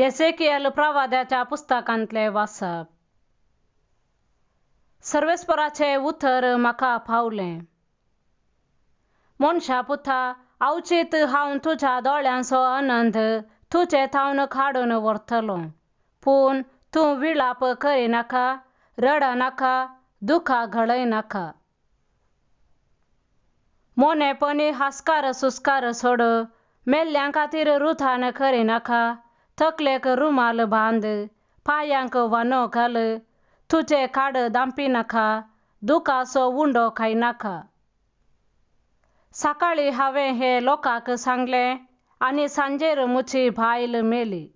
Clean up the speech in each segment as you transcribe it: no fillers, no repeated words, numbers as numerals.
एसेकियल प्रवाद्याच्या पुस्तकांतले वाचप. सर्वेस्पराचें उतर म्हाका पावलें. मनशा पुता, अवचीत हांव तुज्या दोळ्यांचो आनंद तुजे थावन काडून व्हरतलो, पूण तूं विळाप करिनाका, रडनाका, दुखां घडयनाका. मोनेपणी हास्कार सुस्कार सोड, मेल्ल्यां खातीर रुथान करिनाका, तकलेक रुमाल बांद, पांयांक वानो घाल, तुजें खाड दांपिनाका, दुखाचो उंडो खायनाका. सकाळीं हांवें हें लोकांक सांगलें आनी सांजेर म्हजी बायल मेली.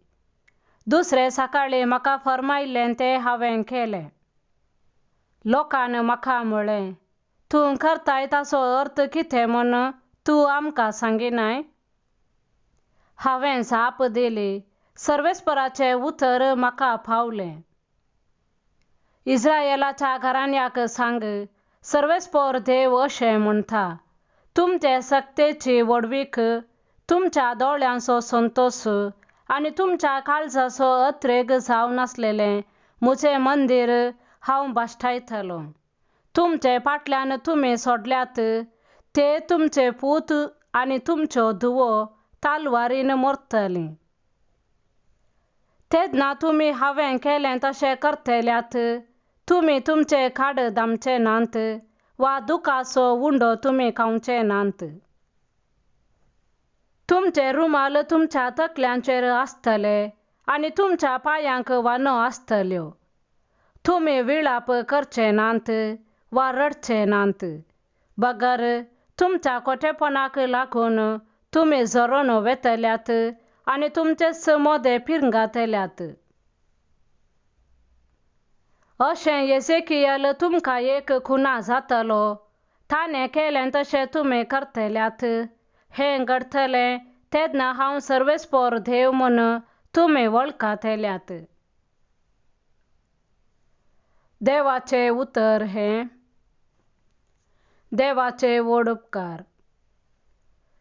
दुसरे सकाळीं म्हाका फर्मायिल्लें तें हांवें केलें. लोकान म्हाका म्हळें, तूं करताय ताचो अर्थ कितें म्हूण तूं आमकां सांगिनाय? हांवें जाप दिली, सर्वेस्पराचें उतर म्हाका पावलें. इस्रायेलाच्या घराण्याक सांग, सर्वेस्पर देव अशें म्हणटा, तुमचे सक्तेची व्हडवीक, तुमच्या दोळ्यांचो संतोस आनी तुमच्या काळजाचो अत्रेग जावन आसलेलें म्हजें मंदीर हांव भाश्टायतलो. तुमचे फाटल्यान तुमी सोडल्यात ते तुमचे पूत आनी तुमच्यो धुवो तालवारीन मरतलीं. तेन्ना तुमी हांवें केलें तशें करतल्यात. तुमी तुमचे खाड दामचे नात वा दुखाचो उंडो तुमी खावचे नात. तुमचे रुमाल तुमच्या तकल्यांचेर आसतले आनी तुमच्या पांयांक वानो आसतल्यो. तुमी विळाप करचे नात वा रडचे नात, बगर तुमच्या खोटेपणाक लागून तुमी झरोन वेतल्यात आनी तुमचेच मोदे पिरंगातल्यात. अशें एसेकियल तुमकां एक खुना जातलो. ताणें केलें तशें तुमी करतल्यात. हें घडटलें तेन्ना हांव सर्वेस्पर देव म्हूण तुमी वळखतल्यात. देवाचें उतर हें. देवाचे व्हड उपकार.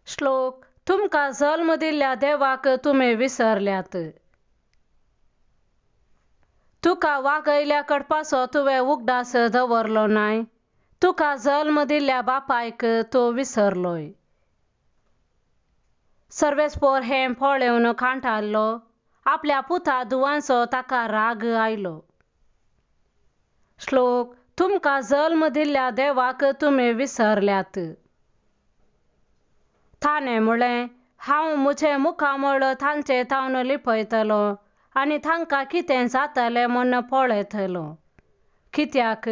श्लोक. तुमकां जल्म दिल्ल्या देवाक तुमी विसरल्यात. तुका वागयल्या कडपाचो तुवें उगडास दवरलो नाय. तुका जल्म दिल्ल्या बापायक तूं विसरलोय. सर्वेस्पर हें पळोवन कांटाळलो. आपल्या पुता धुवांचो ताका राग आयलो. श्लोक. तुमकां जल्म दिल्ल्या देवाक तुमी विसरल्यात. ताणें म्हळें, हांव म्हजें मुखामळ तांचे थावन लिपयतलो आनी तांकां कितें जातलें म्हूण पळयतलो. कित्याक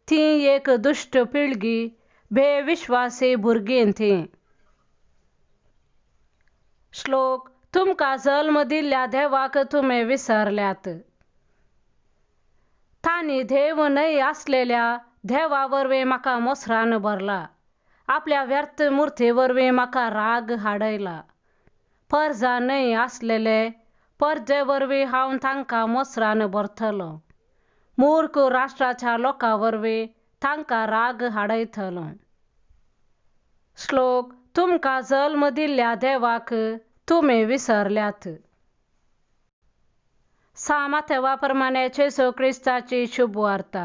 ती एक दुश्ट पिळगी, बेविश्वासी भुरगीं तीं. श्लोक. तुमकां जल्म दिल्ल्या देवाक तुमी विसरल्यात. तांणी देव न्हय आसलेल्या देवा वरवीं म्हाका मोसरान भरला. आपल्या व्यर्थ मुर्ती वरवीं म्हाका राग हाडयला. परजा न्हय आसलेले परजे वरवीं हांव तांकां मोसरान भरतलो. मूर्ख राष्ट्राच्या लोकां वरवीं तांकां राग हाडयतलो. श्लोक. तुमकां जल्म दिल्ल्या देवाक तुमी विसरल्यात. सामातेवा प्रमाणे जेजू क्रिस्ताची शुभवार्ता.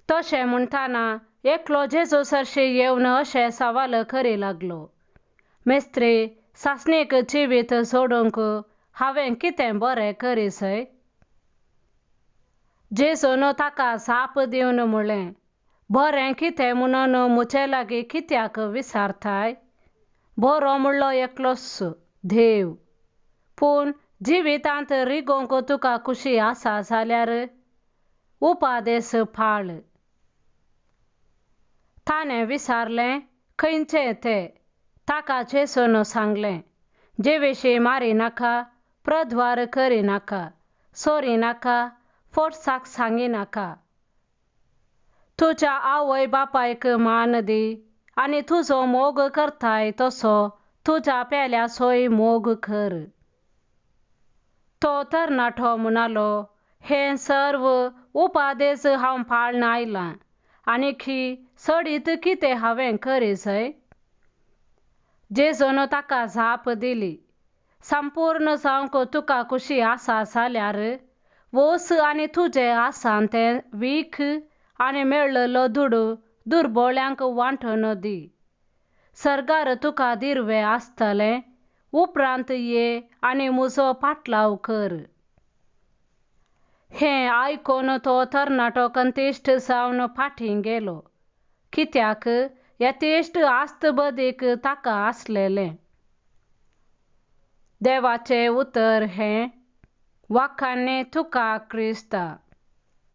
तशें म्हणटाना एकलो जेजू सरशी येवन अशें सवाल करी लागलो, मेस्त्री, सासणीक जिवीत सोडूंक हांवें कितें बरें करी सय? जेजून ताका जाप दिवन म्हळें, बरें कितें म्हणून म्हजे लागीं कित्याक विचारताय? बरो म्हणलो एकलोच देव. पूण जिवितांत रिगोवंक तुका खुशी आसा जाल्यार उपादेस पाळ. ताणें विचारलें, खंयचें तें? ताका जेजून सांगलें, जेविशीं मारिनाका, प्रद्वार करिनाका, चोरिनाका, फोटसाक सांगिनाका. तुज्या आवय बापायक मान दी आनी तुजो मोग करताय तसो तुज्या पेल्याचोय मोग कर. तो तरणाटो म्हणालो, हें सर्व उपादेस हांव पाळन आयलां, आनीकी चडीत कितें हांवें करी सय? जेजून ताका जाप दिली, संपूर्ण जावंक तुका खुशी आसा जाल्यार वोस आनी तुजें आसा तें वीख आनी मेळ्ळलो दुडू दुर्बोळ्यांक वांटून दी. सर्गार तुका दिर्वे आसतलें. उपरांत ये आनी म्हजो पाटलाव कर. हें आयकून तो तरणाटो कंतिश्ट जावन फाटीं गेलो, कित्याक यथेश्ट आस्त बदीक ताका आसलेलें. देवाचें उतर हें. वाखाणे तुका क्रिस्ता.